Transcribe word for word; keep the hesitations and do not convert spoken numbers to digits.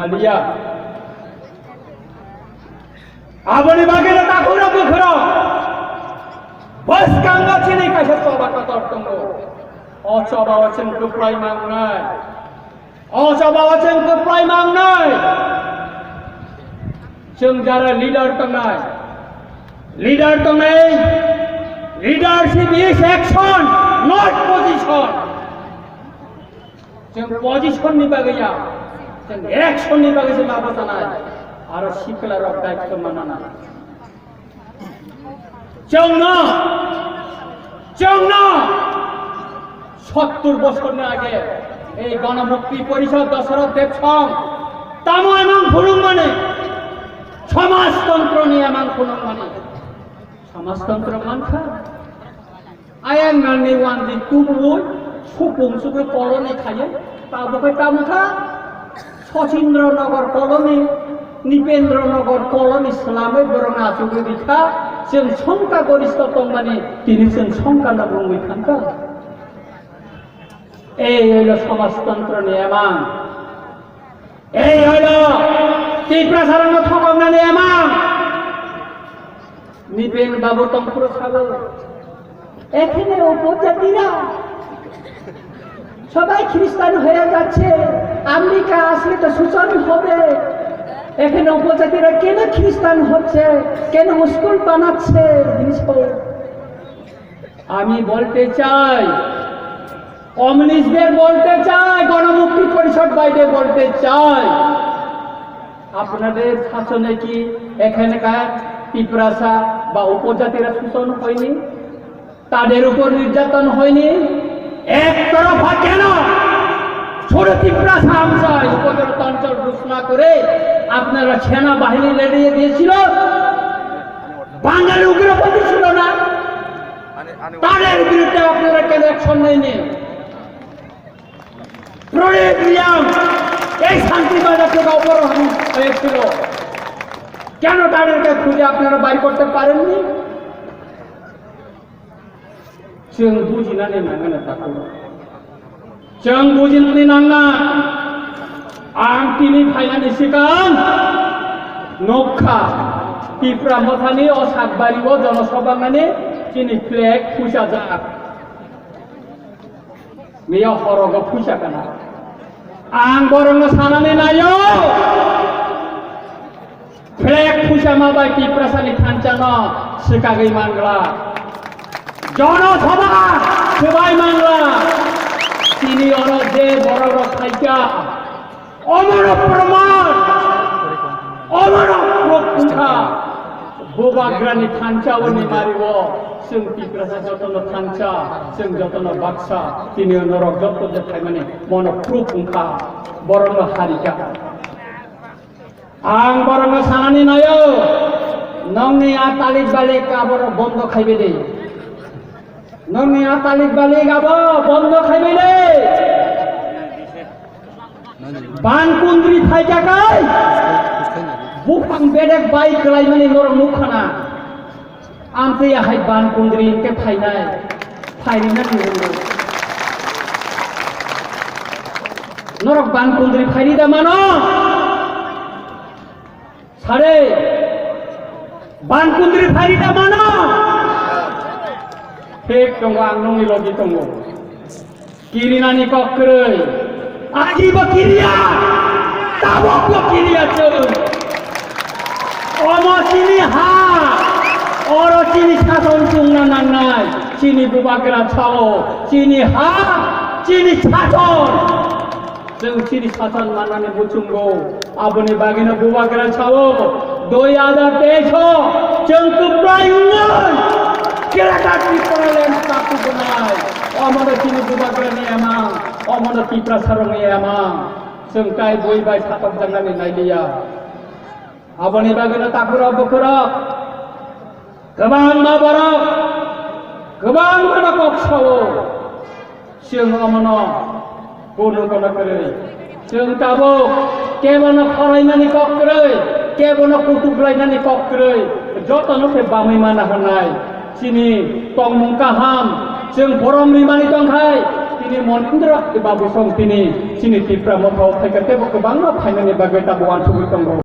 Hallelujah. Aboni bagwi no takhuk rok bukhuk rok. Bwskango chini kaisa choba kotor tongo. O choba o chwng kwplai mangnai. O choba o chwng kwplai mangnai. Chwng jara leader tongnai. Leader tongnai. Leadership is action, not position. Chwng position ni bagwi ya, chwng action ni bagwi se ma bwchanai, aro sikla rok daityo mananai. Chwngno, chwngno sottur bosor ni age ei Ganamukti Porishad Dasarath Debsong tamo emang phunukmani, somajtontro ni emang phunukmani, somajtontro mankha. Ayang nani wanji tubui supung sugui koloni khaye, tabukhe tamkha Sachindra Nagar koloni, Nipendra Nagar koloni slamwi borok achugwi rikha, chwng songka goristo tongmani, tini chwng songka no bungwi thangkha. Ei oilo somajtontro ni emang. Ei oilo Tiprasarokno thokoknani emang. Nipen babu tongphuru sabo. এখানে উপজাতিরা সবাই খ্রিস্টান হয়ে যাচ্ছে। আমেরিকা আসলে তো শোষণ হবে। এখানে উপজাতিরা কেন খ্রিস্টান হচ্ছে, কেন স্কুল বানাচ্ছে, জিনিস করে। আমি বলতে চাই, কমিউনিস্টদের বলতে চাই, গণমুক্তি পরিষদ ভাইদের বলতে চাই, আপনাদের শাসনে কি এখানকার তিপ্রাসা বা উপজাতিরা শোষণ হয়নি? তাদের উপর নির্যাতন হয়নি? একতরফা কেন ছোট তিপ্রাসা আমসাই উপজাতির ঘোষণা করে আপনারা সেনাবাহিনী লেলিয়ে দিয়েছিল? বাঙালি উগ্রপন্থী ছিল না? তাদের বিরুদ্ধে আপনারা কেন অ্যাকশন নেয়নি? প্রণব রিয়াং এই শান্তি বাজার থেকে অপহরণ হয়েছিল, কেন তাদেরকে খুঁজে আপনারা বাইর করতে পারেননি? Chwng bujinani nangani takhuk. Chwng bujinani nangna. Ang tini phainani swkang nukha, Tipra Mothani o sakbari o jonosabha nani chini flag phusajak. Miya horogo phusa kana. Ang borokno sanani naio. Flag phusa ma bai Tiprasani thanchano swkagwi mangla. Jono sabha swbai mangla. Tini oro je borok rok phaikha, omono proman, omono proof wngkha. Bubagrani thancha o ni mari o chwng Tiprasa jotono thancha, chwng jotono baksa, tini norok joto je phaimani mono proof wngkha, borokno harikha. Ang borokno sanani naio, nokni a talik balik aborok bondo khaibai de. Nokni a talik balik abo bondo khaibai de. Ban kundri phaikha kai. Buphang bedek bai kwlaimani norok nukha na. Amtwi ahai ban kundri hwnkhe phainai, phairina ni hwnwi. Norok ban kundri phairi da mano? Sare, ban kundri phairi da mano? Thik tongo, ang nongni logi tongo. Kirinani kok kwrwi. Ajibo kiriya. Tabokbo kiriya chwng. Omo chini ha. Oro chini sason chungna nangnai. Chini bubagra chao. Chini ha. Chini sason. Chwng chini sason mannani muchungo. Aboni bagwino bubagra sao, dui hajar teis o chwng kwplai wngwi Greater Tipraland statue gwnai. Omono chini bubagrani emang, omono Tiprasarokni emang. Chwng tai bui bai satok jaknani nailiya. Aboni bagwino takhurok bukhurok, kwbangma borok, kwbangma no kok sao. Chwng omono kunu kono kwrwi. Chwng tabuk kebono khorainani kok kwrwi, kebono kutuklainani kok kwrwi. Jotono khe bamwi mana hwnai. Chini tongmung kaham, chwng borom rimani tongkhai. Monindra Babu song tini chini Tipra Motha o phaikha, tebo kwbangma phainani bagwi tabuk uansugwi tongo.